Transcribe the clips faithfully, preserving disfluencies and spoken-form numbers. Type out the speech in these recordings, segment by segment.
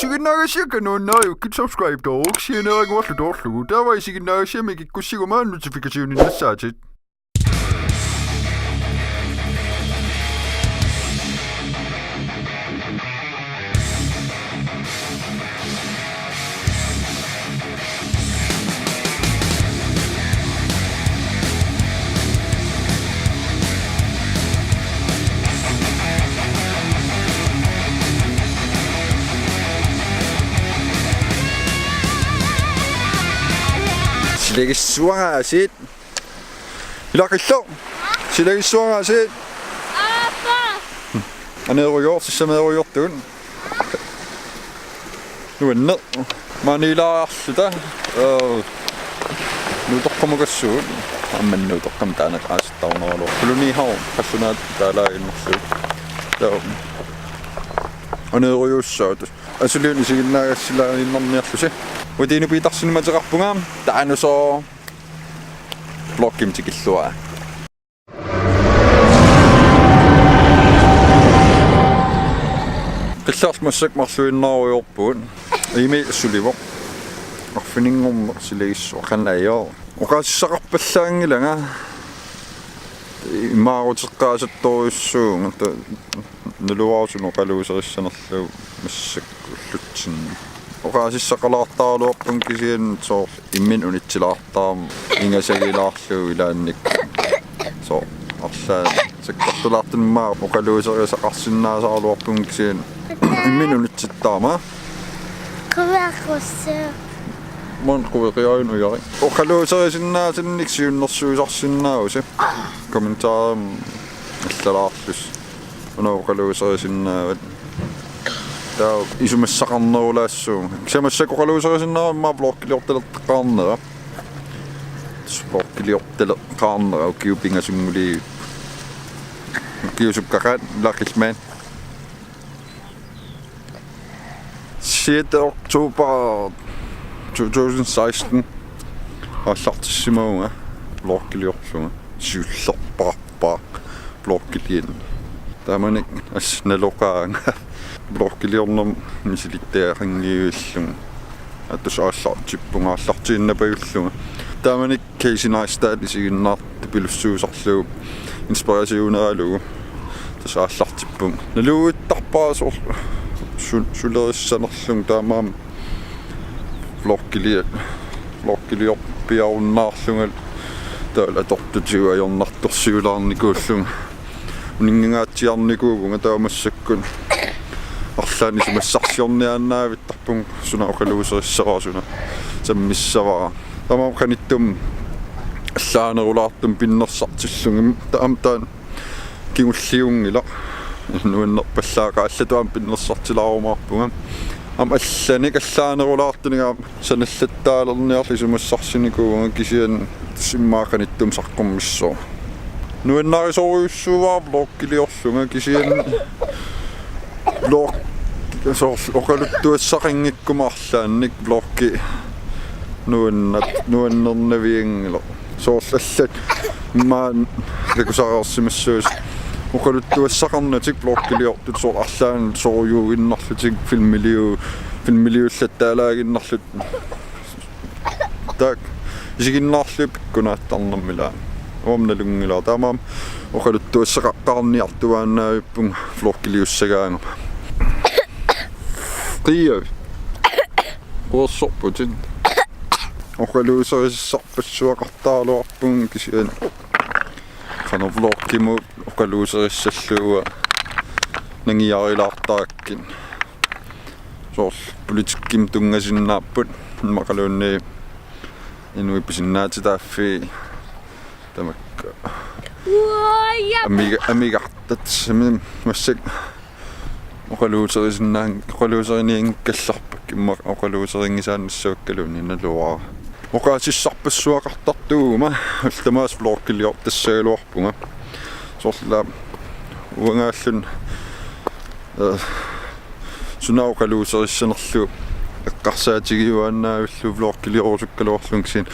Isiginnaagassiakka nuannariukkit subscribe-tooruk sianeeraguarlu toorlugu. Taava isiginnaagassiami kikkussiguma notification-innassaatit. Silagissuaraasiit. Ilaqillu. Silagissuaraasiit. Aappa. Aneerujoor, sissameerujoortugut. Nuanneq. Maaniilaarluta. Ee, nuutoqqamukassugut. Aamma nuutoqqamik taanna qaasittarunalu. Kolonihav, qallunaat taalaaginnarlugu. Taava. Aneerujussuaq. Asuliun isiginnaagassilaaginnarniarlusi. Uatiinut piitarsinni mateqarpunga. Taanna soo. Vloggimik tikilluarit. Qillerlu massakkut marluinnaarujoorpugut. Imi sulivoq. Arfininngorneq silagissuaq qanajoo. Oqaasissaqarpallaanngilanga. Imaaruteqqaasattorujussuuvunga. Naluara suna oqaluuserissanerlugu massakkut ullutsinni. Oqaasissaqalaartaraluarpunga kisianni soorlu imminut unitsilaartarama ingasagilaarlugu ilaannikkut. Soorlu arlaat sakkortulaartumik oqaluuserisaqarsinnaasaraluarpunga kisianni imminut unitsittarama. Quveqqussuu. Maanna quveqiarina ujari. Oqaluuserisinnaasannik siunnersuisarsinnaavusi. Kommentarimi allalaarlusi. Una oqaluuserisinnaavat. Taava isumassaqarnerulaassuunga. Kisianni massakkut oqaluuserisinnaavat immaqa vloggiliortaleqqaarnera. Vloggiliortaleqqaarnera ukiut pingasunnguliivippoq. Ukiut sukkaqaat ilaqillugit. Sjette oktober to tusind seksten. Aallartissimavunga vloggiliorlunga. Siullerpaarpaaq vloggiliorlunga. Taamanikkut assut naloqaanga. Vloggiliornermut misilittagaqanngivillunga. Aatsaat aallartippunga aallartiinnapajullunga. Taamanikkut Casey Neistat isiginnaartupilussuusarlugu inspirationeralugu tassa aallartippunga. Naluittarpara soorlu su-, sulerissanerlunga taamaammat vloggili-, vloggiliorpiarunnaarlunga taavalu atortutigut ajornartorsiulaarnikuullunga. Uninngangaatsiarnikuuvunga taava massakkut arlaannik isumassarsiorniaannaavittarpunga suna oqaluuserissavara suna sammissavara. Taamaammat qanittumi allaanerulaartumik pinnersartillunga. Taama taanna kingulliunngilaq. Nuannerpallaaqaaq allatut aamma pinnersartilaarumaarpunga. Aamma allanik allaanerulaartunik aamma sanallattaalerniarlugu isumassarsinikuuvunga kisianni tassa immaqa qanittumi saqqummissoq. Nuannarisorujussuuara vloggiliorlunga kisianni vlog soorlu oqaluttuassaqanngikkuma arlaannik vloggi nuannat-, nuannernavianngilaq. Soorlu allat immaqa takusareersimassuusi. Oqaluttuassaqarnatik vloggiliortut soorlu arlaannik sorujuinnarlutik filmiliu-, filmiliullattaalaaginnarlutik. Taakku isiginnaarlugit pikkunaattarnermik ilaa. Uanga nalunngilara. Taamaammat oqaluttuassaqaqqaarniartuaannaavippunga vloggiliussagaangama. Qiiavi. Quersorputit. Oqaluuserissarpassuaqartaraluarpunga kisianni. Qanoq vloggimut oqaluuserissallugu nangiarilaartarakkit. Soorlu politikkimut tunngasinnaapput immaqaluunniit inuit pisinnaatitaaffii tamakku. Uaa, ja. Amiga-, amigartat sami massakkut oqaluuserisinnaan-, oqaluuserinianngikkallarpakka immaqa oqaluuserinngisaannissavakkaluunniit naluara. Oqaasissarpassuaqartartuuguma ullut tamaasa vloggiliortassagaluarpunga. Soorlu uangaallun, eh, suna oqaluuserissanerlugu eqqarsaatigiuaannaavillugu vloggiliorusukkaluarlunga kisianni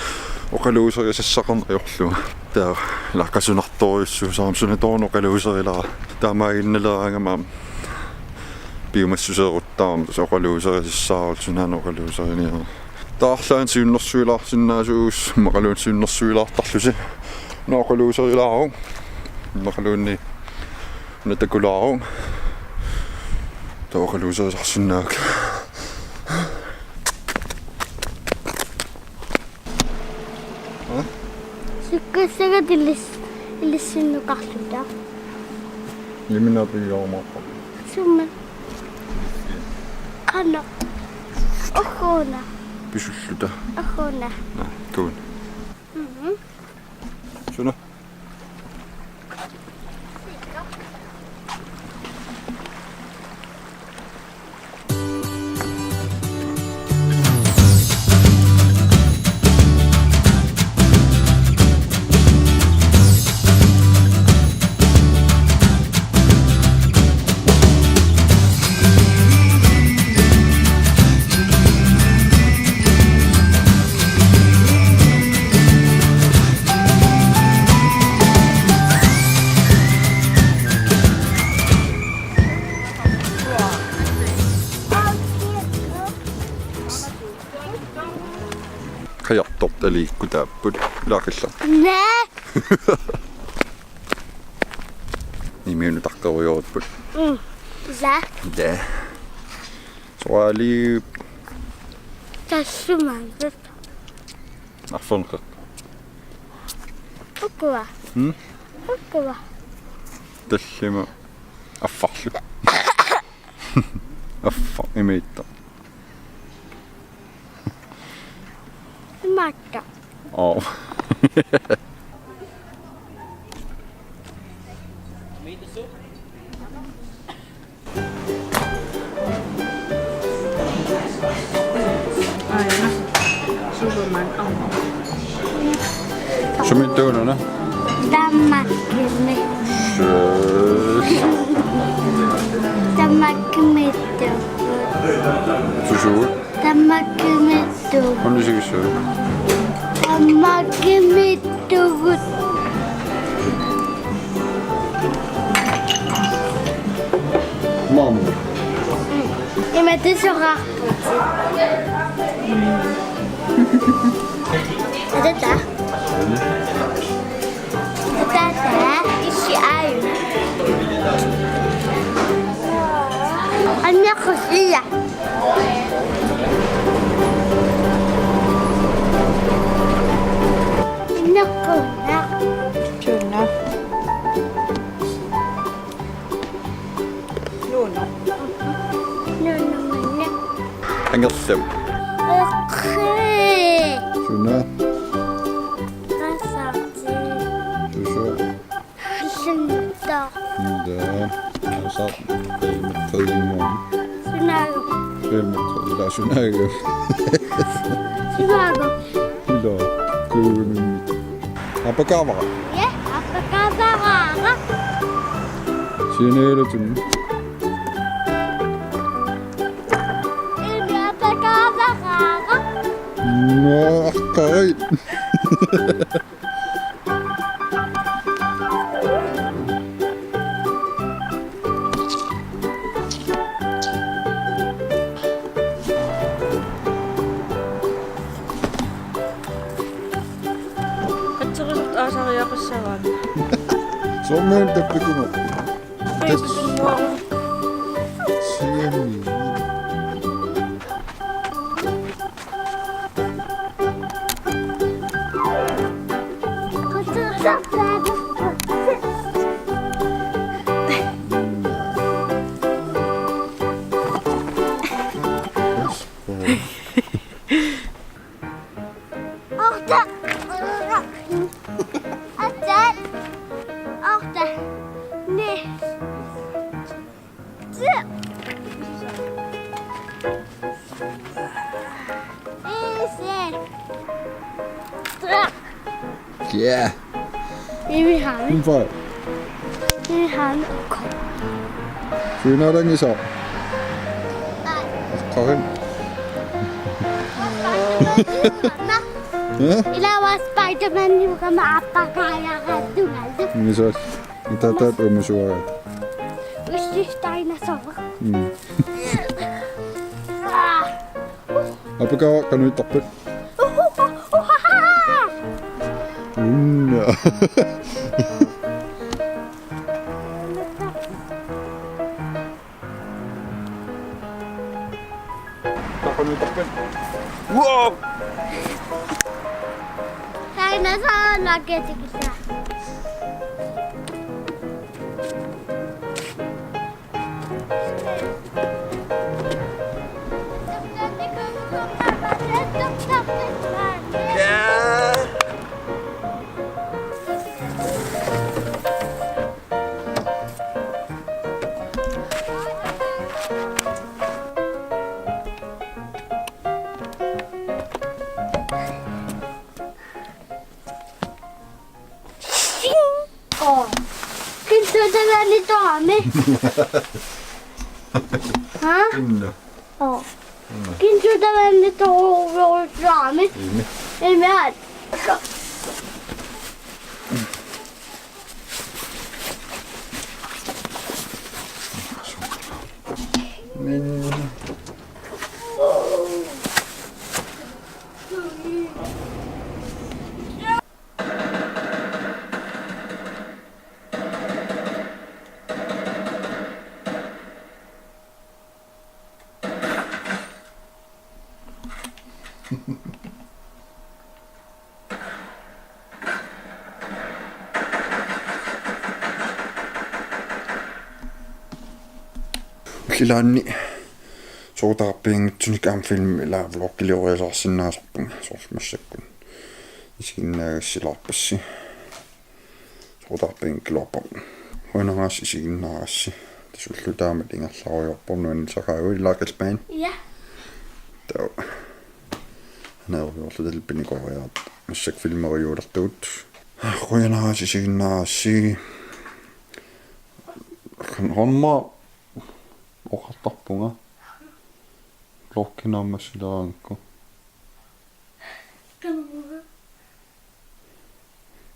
oqaluuserisassaqarneq ajorlunga. Taava ilaqasunartorujussuusarami suna taanna oqaluuserilara. Taamaaginnaleraangama piumassuseerutta. Taama tassa oqaluuserisassaarut, sunaana oqaluuseriniarneq. Taava arlaannik siunnersuilaarsinnaasuusi, immaqaluunniit siunnersuilaartarlusi. Una oqaluuserilaaruk. Immaqaluunniit una takulaaruk. Taava oqaluuserisarsinnaavakka. Sukkassagatta ilis-, ilissinnukarluta. Iminaapigigarumaarpara. Summa. Qanoq. Ugguna. Pisulluta. Ugguna. Naa, tuun. Mhm. Suna. Qajartortaliikkutaapput. Ilaqillar. Naa. Imiunut taqqerujorupput. Mm. Ila. Ila. Suaali. Tassumaanngilaq. Arferneq. Ukua. Hmm? Ukua. Tallima. Affarlu. Affaq imiittoq. Imaattoq. Oo. Aana. Superman. Sumiittuuna? Tamakkimi. Suu. Tamakkimiittugut. Tamakkimiittugut. Unnusigissu. Tamakkimiittugut. Maama. Ima tisoqarputit. Atata. Atata, isi ayu. Anna kusia. Anna kuna. Tuna. Nuuna. Nuuna manna. Angerlasoq. Eqqi. Suna. Qasarti. Susu. Sunta. Nda. Qasaq. Qimit qimit. Sunaagu. Qimit qimit. Ila sunaagu. Sunaagu. Ila. Kuunimmi. Appakaavara. Ja, appakaavara. Sianialutin. Ilmi appakaavara. Naa, aqqarit. Qatseriluttut aasariaqassavaat. Soorunami tappikuma. Tappikuma. Siami. Otte. Otte. Ni. Isi. Ja. Ivi haami. Hvorfor? Ivi haami, okay. Suna langi så. Aqqarit. Hä? Ila waa Spider-Man, niukama appakaajaraattunga. Misas. Itataat umusuara. Uissi dinosaur. Mm. Apakaava qanoq ittarpat? Unna. Qanoq ittarpat? Wow! Taanna saanaakkatikkilaa. Oh. Kintu tavanni toami. Ha? Inna. Oh. Kintu tavanni toami. Imi. Imi. Min. Ilaanni soqutaarpianngitsunik aamma filmi ilaa vlogilioriasaarsinnaasarpunga soorlu massakkut. Isiginnaagassilaarpassi. Soqutaarpianngikkaluarpoq. Qujanarsi isiginnaarassi. Tassa ulloq taamatut ingerlarujoorpoq nuannisaqaagut ilaa Qilpaan. Ja. Taava. Aneerujoorluta pinikooriaat. Massakkut filmeriuulertugut. Qujanarsi isiginnaarassi. Horma oqartarpunga. Vloggi naammassilaarangakku.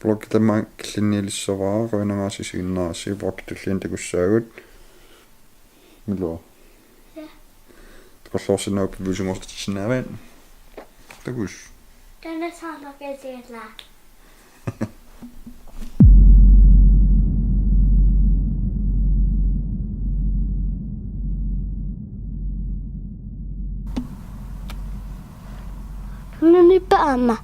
Vloggi tamaanga killinniilissavara, qujanarsi isiginnaarassi, vloggi tulliani takussaagut. Ilaa. Ja. Takorloorsinnaagukku pivisugoortitsisinnaavaat. Takuss. Taanna saanaakkatikkilaa. Nunippa aamma.